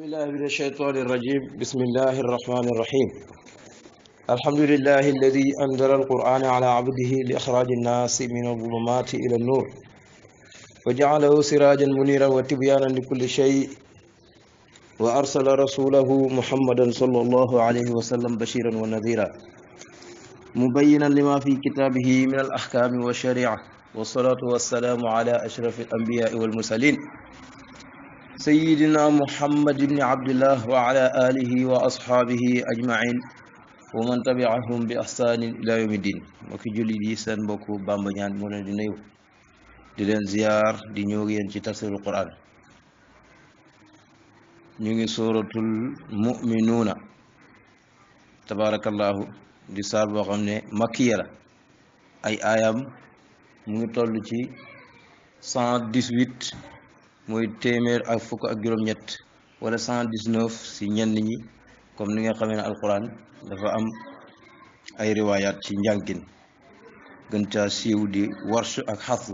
بالله من الشيطان الرجيم بسم الله الرحمن الرحيم الحمد لله الذي أنزل القرآن على عبده لإخراج الناس من الظلمات إلى النور وجعله سراجا منيرا وتبيانا لكل شيء وأرسل رسوله محمدا صلى الله عليه وسلم بشيرا ونذيرا مبينا لما في كتابه من الأحكام والشريعة والصلاة والسلام على أشرف الأنبياء والمرسلين سيدنا محمد بن عبد الله وعلى آله وأصحابه أجمعين ومن تبعهم بإحسان إلى يوم الدين وكي جولي دي سن بوكو بامبا ñaan mo leen di nuyu di leen ziar di ñëw yeen ci tafsirul Qur'an ñu ngi suratul mu'minuna tabarakallahu di saar boo xam ne makkiya la ay aayam mu ngi toll ci 118 mooy téeméer ak fukk ak juróom-ñett wala 119 si ñenn ñi comme ni nga xamee ne alquran dafa am ay riwaayaat ci njàngin gën caa siiw di warsh ak xafs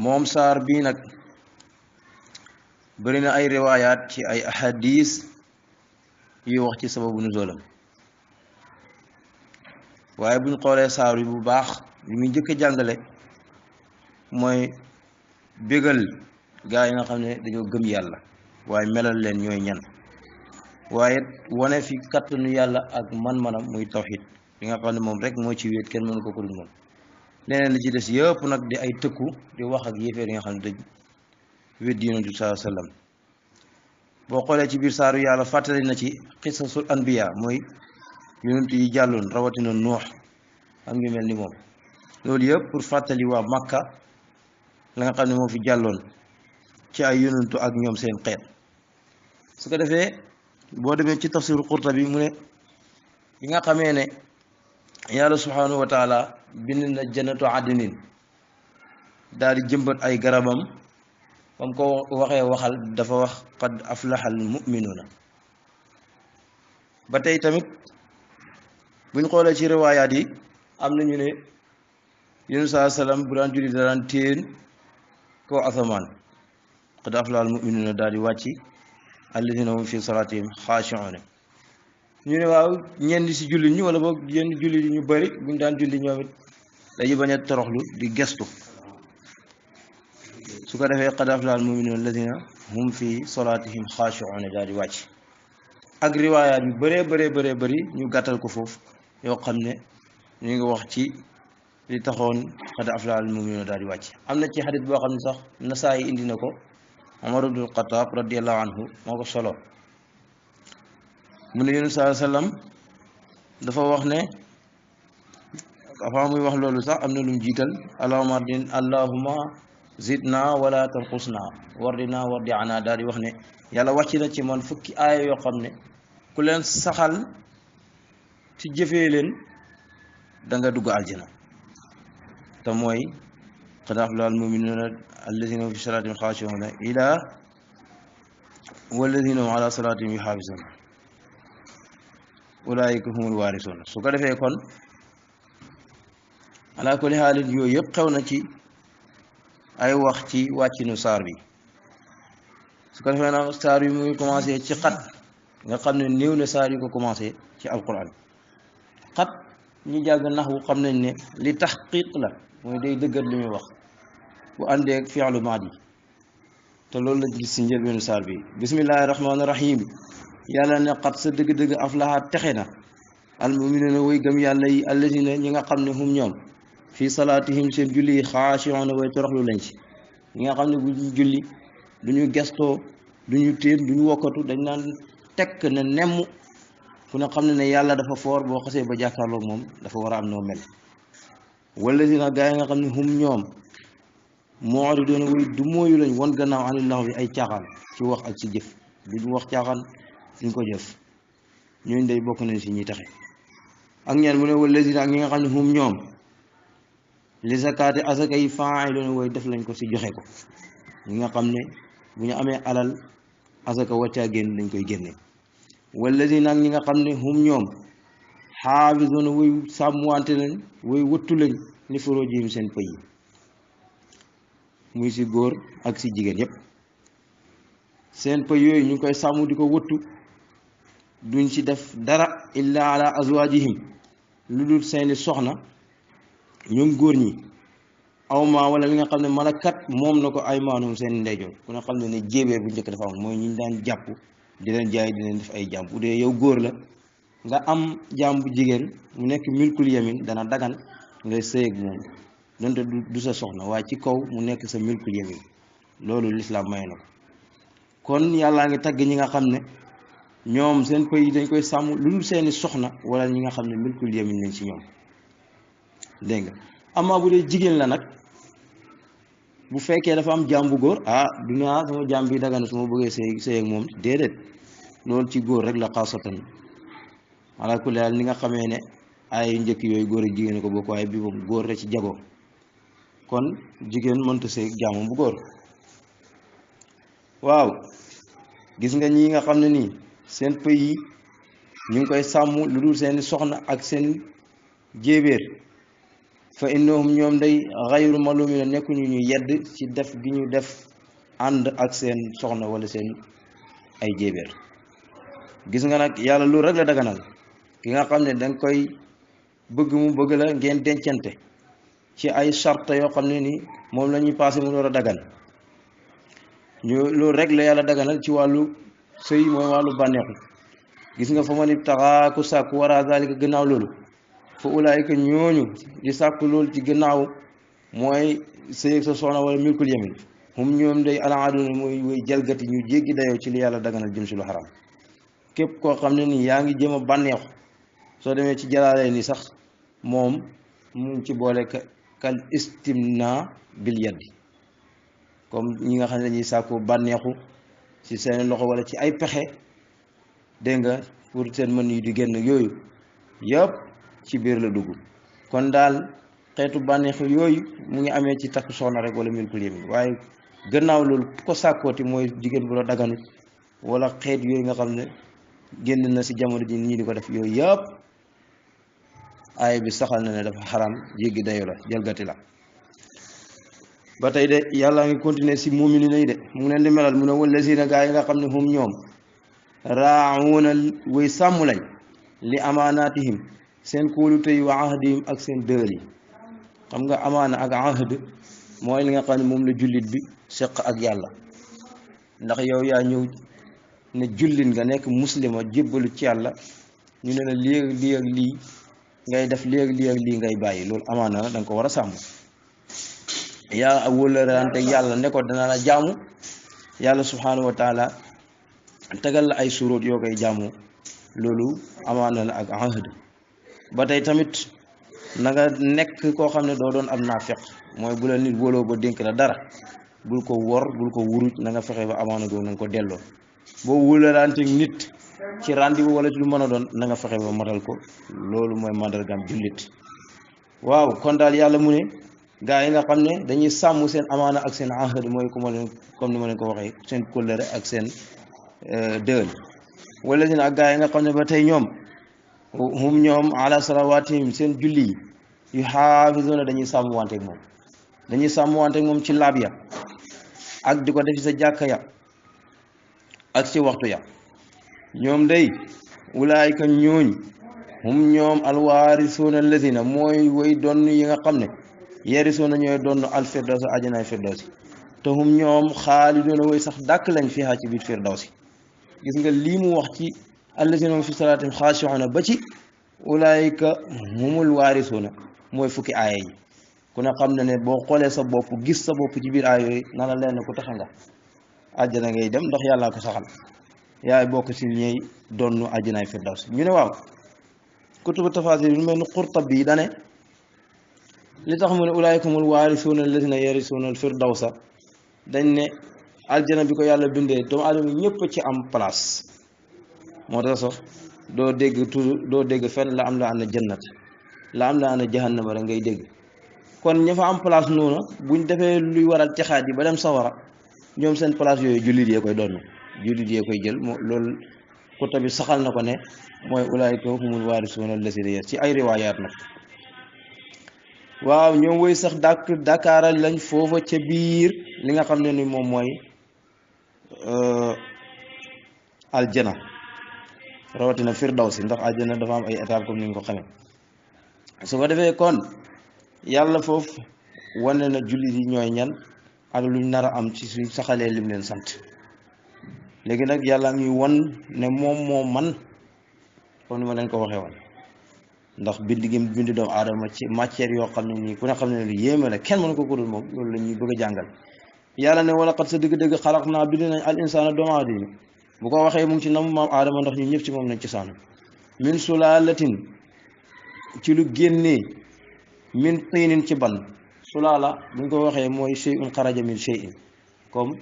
moom saar bii nag bëri na ay riwaayaat ci ay ahadis yuy wax ci sababu nuzoolam waaye buñ xoolee saar yi bu baax li muy njëkk a jàngale mooy bégal gaa yi nga xam ne dañoo gëm yàlla waaye melal leen ñooy ñan waaye wane fi kattanu yàlla ak man-manam muy tawxid li nga xam ne moom rek moo ci wéet kenn mënu ko ko dul moom leneen li ci des yëpp nag di ay tëkku di wax ak yéeféer yi nga xam ne dañ wéet yonent bi sallallahu alayhi wasallam boo xoolee ci biir saaru yàlla fàttali na ci xisasul anbiya mooy yonent yi jàlloon rawatina nuux am ñu mel ni moom loolu yëpp pour fàttali waa Makka la nga xam ne moo fi jàlloon ci ay yonentu ak ñoom seen xeet su ko defee boo demee ci tafsiru Qurtubi mu ne bi nga xamee ne yàlla subhanahu wa taala bind na jannatu adnin daal di jëmbat ay garabam ba mu ko waxee waxal dafa wax qad aflaxal mu'minuuna ba tey tamit buñ xoolee ci riwaayaat yi am nañu ne yéen saa salaam bu daan julli da daan téen kaw asamaan qad aflaxal mu'minuuna daal di wàcc alladina hum fi salaatihim xaashi'uun ñu ne waaw ñenn si jullit ñi wala boog yenn jullit ñu bëri buñ daan julli ñoom it dañuy bañ a toroxlu di gestu su ko defee qad aflaxal mu'minuuna alladina hum fi salaatihim xaashi'uun daal di wàcc ak riwaayaat yu bëree bëri ñu gàttal ko foofu yoo xam ne ñu ngi wax ci li taxoon qad aflaxal mu'minuuna daal di wàcc am na ci xadis boo xam ne sax Nasaa'i indi na ko Umar ibnul Xattaab radiyallahu anhu moo ko solo mu ne Yonent sallallahu alayhi wa sallam dafa wax ne avant muy wax loolu sax am na lu mu jiital allahumma zidna wala tanqusna wardina wardi ana daal di wax ne yàlla wàcc na ci man fukki aaya yoo xam ne ku leen saxal ci jëfee leen da nga dugg aljana te mooy qad aflaxal mu'minuuna alladina hum fi salaatihim xaashi'uuna ilaa walladina hum ala salaatihim yuxaafizuun ulaa'ika humul waarisuun su ko defee kon ala kulli xaalin yooyu yëpp xew na ci ay wax ci wàccinu saar bi su ko defee nag saar bi mu ngi commencé ci xat nga xam ne néew na saar yu ko commencé ci alquran xat ñi jàng naxwu xam nañ ne li taxqiq la mooy day dëggat li muy wax bu àndee ak fi'lu maadi te loolu lañ gis si njëlbeenu saar bi bismillahi rahmaani rahim yàlla ne xat sa dëgg-dëgg aflaha texe na almuminuuna way gëm yàlla yi alladina ñi nga xam ne hum ñoom fii salaatihim seen julli yi xaashi'uuna way toroxlu lañ ci ñi nga xam ne bu ñu julli du ñu gestoo du ñu téen du ñu wokkatu dañ naan tekk ne nemm ku ne xam ne yàlla dafa foor boo xasee ba jàkkaarloog moom dafa war a am noo mel walladina gaa yi nga xam ne hum ñoom mu'riduuna way du mooyu lañ won gannaaw anillahu bi ay caaxaan ci wax ak ci jëf duñu wax caaxaan duñ ko jëf ñooñu day bokk nañ si ñuy taxe ak ñeen mu ne walladina ak ñi nga xam ne hum ñoom li zakaati asaka yi faa'iluuna way def lañ ko si joxe ko ñi nga xam ne bu ñu amee alal asaka wàccaa génn dañ koy génne walladina ak ñi nga xam ne hum ñoom xaafizuuna way sàmmwante lañ way wëttu lañ li furuujihim seen pëy yi muy si góor ak si jigéen yépp seen pëy yooyu ñu koy sàmm di ko wëttu duñ ci def dara illa ala azwajihim lu dul seeni soxna ñoom góor ñi aw ma wala li nga xam ne malakat moom na ko ay maanum seen ndeyjoor ku ne xam ne ne jéebee bu njëkk dafa am mooy ñu daan jàpp di leen jaay di leen def ay jaam bu dee yow góor la nga am jaam bu jigéen mu nekk milkul yamin dana dagan ngay sëy ak moom donte du sa soxna waaye ci kaw mu nekk sa milkul yamin loolu lislaam may na ko kon yàllaa ngi tagg ñi nga xam ne ñoom seen pëy yi dañ koy sàmm lu dul seeni soxna wala ñi nga xam ne milkul yamin lañ ci ñoom dégg nga amaa bu dee jigéen la nag bu fekkee dafa am jaam bu góor du ne sama jaam bi dagana su ma bëggee sëy ak moom déedéet loolu ci góor rek la xaasatan ala kulli haal ni nga xamee ne ay njëkk yooyu góor ak jigéen ko bokk waaye bi moom góor la ci jagoo kon jigéen mënta sëy ak jaamam bu góor waaw gis nga ñi nga xam ne nii seen pëy yi ñu ngi koy sàmm lu dul seeni soxna ak seen jéebéer fa innahum ñoom day xayru malumina nekkuñu ñu yedd ci def gi ñu def ànd ak seen soxna wala seen ay jéebéer gis nga nag yàlla lu rek la daganal ki nga xam ne danga koy bëgg mu bëgg la ngeen dencante ci ay charte yoo xam ne ni moom la ñuy passé mu door a dagan ñu loolu rek la yàlla daganal ci wàllu sëy mooy wàllu bànneexu gis nga fa ma ni taxaa ku sàkku wara zalika gannaaw loolu fa ulaayika ñooñu di sàkku loolu ci gannaaw mooy sëy ak sa soxna wala milkul yamin hum ñoom day alaaduna mooy woy jalgati ñu jéggi dayoo ci li yàlla daganal jëm si lu xaram képp koo xam ne nii yaa ngi jëm a bànneexu soo demee ci jalaalee ni sax moom mu ngi ci boole kal istimna bil yaddi comme ñi nga xam ne dañuy sàkku bànneexu ci seen loxo wala ci ay pexe dégg nga pour seen mën yi di génn yooyu yëpp ci biir la dugg kon daal xeetu bànneexu yooyu mu ngi amee ci takk soxna rek wala milkul yamin waaye gannaaw loolu ku ko sàkkooti mooy jigéen bu la daganut wala xeet yooyu nga xam ne génn na si jamono ji ñii di ko def yooyu yëpp aaya bi saxal na ne dafa xaram jéggi dayo la jalgati la ba tey de yàlla ngi continuer si muuminiina yi de mu ngi leen di melal mu ne wallazina gaa yi nga xam ne hum ñoom raawuna way sàmm lañ li amaanaatihim seen kóolute yi wa ahdihim ak seen dëër yi xam nga amaana ak ahd mooy li nga xam ne moom la jullit bi seq ak yàlla ndax yow yaa ñëw ne jullit nga nekk muslima jébbalu ci yàlla ñu ne la lii ak lii ak lii ngay def lii ak lii ak lii ngay bàyyi loolu amaana la da nga ko war a sàmm yaa wóllërante yàlla ne ko dana la jaamu yàlla subhanahu wa taala tegal la ay suróot yoo koy jaamu loolu amaana la ak ahd ba tey tamit na nga nekk koo xam ne doo doon am naafeq mooy bu la nit wóoloo ba dénk la dara bul ko wor bul ko wuruj na nga fexe ba amaana googu na nga ko delloo boo wóllërante nit ci rendez-vous wala ci lu mën a doon na nga fexe ba matal ko loolu mooy mandargaam jullit waaw kon daal yàlla mu ne gaa yi nga xam ne dañuy sàmm seen amaana ak seen ahd mooy comme ni ma leen ko waxee seen kóllëre ak seen dëël wala seen ak gaa yi nga xam ne ba tey ñoom hum ñoom ala salawatihim seen julli yi yu xaafisuuna dañuy sàmm wanteeg moom dañuy sàmm wanteeg moom ci laab ya ak di ko def ci sa jàkka ya ak ci waxtu ya ñoom day ulaayika ñooñ hum ñoom alwaarisuuna allazina mooy way donn yi nga xam ne yarisuuna ñooy donn alfirdawsi ajanaay firdawsi te hum ñoom xaaliduuna way sax dàkk lañ fiha ci biir firdawsi gis nga lii mu wax ci allazina hum fi salaatim xaashiuuna ba ci ulaayika humul waarisuuna mooy fukki aaya yi ku ne xam ne ne boo xoolee sa bopp gis sa bopp ci biir aaya yooyu na la leen ku taxa nga àjjana ngay dem ndax yàllaa ko saxal yaay bokk ci ñey donnu àjjanaay firdaws ñu ne waaw kutubu tafasir lu mel ni Qurtubi yi dane li tax mu ne ulaayikumul waarisuuna allazina yarisuuna al firdawsa dañ ne aljana bi ko yàlla bindee doomu aadama ñëpp ci am place moo tax sax doo dégg toujours doo dégg fenn la am la ana jannat la am la ana jahannama rek ngay dégg kon ña fa am place noonu buñ defee luy waral texaat yi ba dem sawara ñoom seen place yooyu jullit yee koy doon jullit yee koy jël loolu Qurtubi saxal na ko ne mooy ulaayika humul waarisuuna allazina ci ay riwaayaat nag waaw ñoom woy sax dakaaral lañ foofa ca biir li nga xam ne ni moom mooy aljana rawatina firdawsi ndax aljana dafa am ay étape comme ni nga ko xamee su ko defee kon yàlla foofu wane na jullit yi ñooy ñan ak luñ nar a am ci suñ saxalee lim leen sant léegi nag yàlla ngi won ne moom moo man comme ni ma leen ko waxee woon ndax bind gi bind doomu aadama ci matière yoo xam ne nii ku ne xam ne lu yéeme la kenn mënu ko kudul moom loolu la ñuy bëgg a jàngal yàlla ne wala xat sa dëgg-dëgg xalaq naa bind nañ al insaana doomu aadama bu ko waxee mu ngi ci nam maam aadama ndax ñu ñëpp ci moom nañ ci saanu min sulaalatin ci lu génnee min tiinin ci ban sulaala bu ñu ko waxee mooy shay'un xaraja min shay'in comme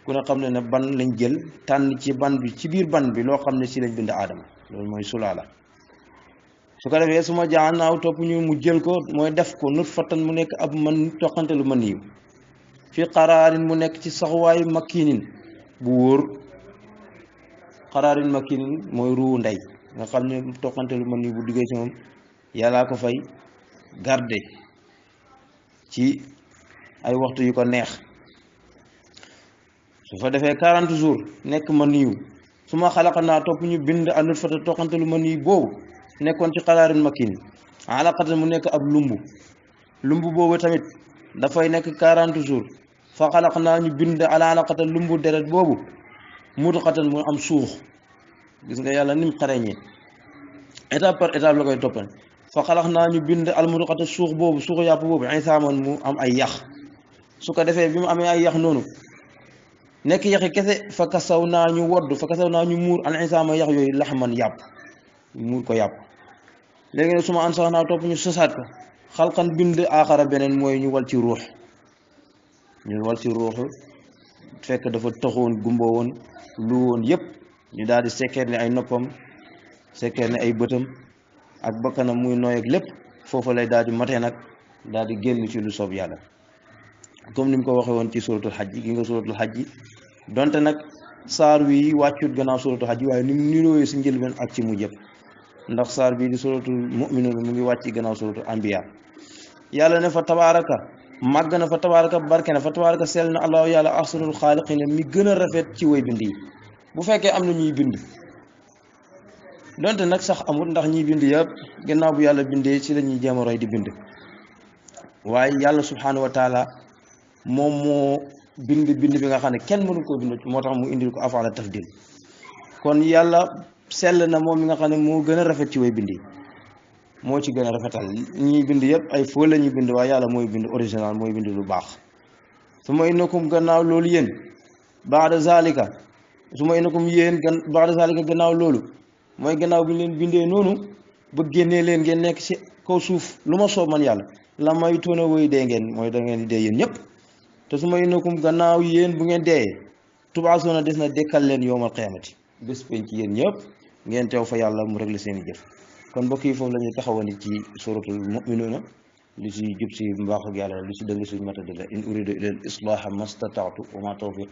ku ne xam ne ban lañ jël tànn ci ban bi ci biir ban bi loo xam ne si lañ bind aadama loolu mooy sulaala su ko defee su ma jaan naaw topp ñu mu jël ko mooy def ko nut fatan mu nekk ab man toqante lu man yiw fi qaraarin mu nekk ci saxuwaayu makkinin bu wóor qaraarin makkinin mooy ruu ndey nga xam ne toqante lu man yiw bu diggee ci moom yàllaa ko fay garde ci ay waxtu yu ko neex su fa defee 40 jours nekk man yiw su ma xalaqa naa topp ñu bind a nut fata toqante lu man yiw boobu nekkoon ci qaraarin makin alaqatan mu nekk ab lumbu boobu tamit dafay nekk 40 jours fa xalaq naa ñu bind ala alaqatan lumbu deret boobu mudxatan mu am suux gis nga yàlla nim xareñee étape par étape la koy toppal fa xalaq naa ñu bind al mudxata suux boobu suuxu yàpp boobu insaaman mu am ay yax su ko defee bi mu amee ay yax noonu nekk yaxi kese fa kasaw naa ñu wodd fa kasaw naa ñu muur al insaama yax yooyu laxman yàpp muur ko yàpp léegi nag su ma an sax naa topp ñu sosaat ko xalqan bind aaxara beneen mooy ñu wal ci ruux fekk dafa taxoon gumboo woon lu woon yëpp ñu daal di sekkeer ne ay noppam sekkeer ne ay bëtam ak bakkanam muy nooy ak lépp foofu lay daal di matee nag daal di génn ci lu soob yàlla comme ni mu ko waxee woon ci suratul xaj gi nga suratul xaj ji donte nag saar wi wàccut gannaaw suratul xaj waaye ni mu nirooyee si njëlbeen ak ci mujj yëpp ndax saar bii di suratul mu'minuun mu ngi wàcc gannaaw suratul anbiya yàlla ne fa tabaaraka màgg na fa tabaaraka barke na fa tabaaraka sell na allahu yàlla ahsanul xaaliqiina mi gën a rafet ci way bind yi bu fekkee am na ñuy bind donte nag sax amul ndax ñiy bind yëpp gannaaw bu yàlla bindee ci la ñuy jéem a roy di bind waaye yàlla subhaanahu wa taala moom moo bind bi nga xam ne kenn mënu koo bind moo tax mu indil ko afaala tafdil kon yàlla sell na moom mi nga xam ne moo gën a rafet ci way bind yi moo ci gën a rafetal ñuy bind yëpp ay foo la ñuy bind waaye yàlla mooy bind original mooy bind lu baax su ma innakum gannaaw loolu yéen baada zalika su ma innakum yéen baada zalika gannaaw loolu mooy gannaaw bi ñu leen bindee noonu ba génnee leen ngeen nekk ci kaw suuf lu ma soob man yàlla la may toona woy dee ngeen mooy da ngeen di dee yéen ñëpp te su ma innakum gannaaw yéen bu ngeen dee tubaasuna des na dekkal leen yowmal qiyaamati bés penc ci yéen ñëpp ngeen teew fa yàlla mu réglé seen i jëf kon mbokk yi foofu la ñuy taxawani ci suratul mu'minuuna li si jub si mbaax ak yàlla li si dëng suñu matadi la in uridu ila al islaaha mastataatu wa ma tawfiqi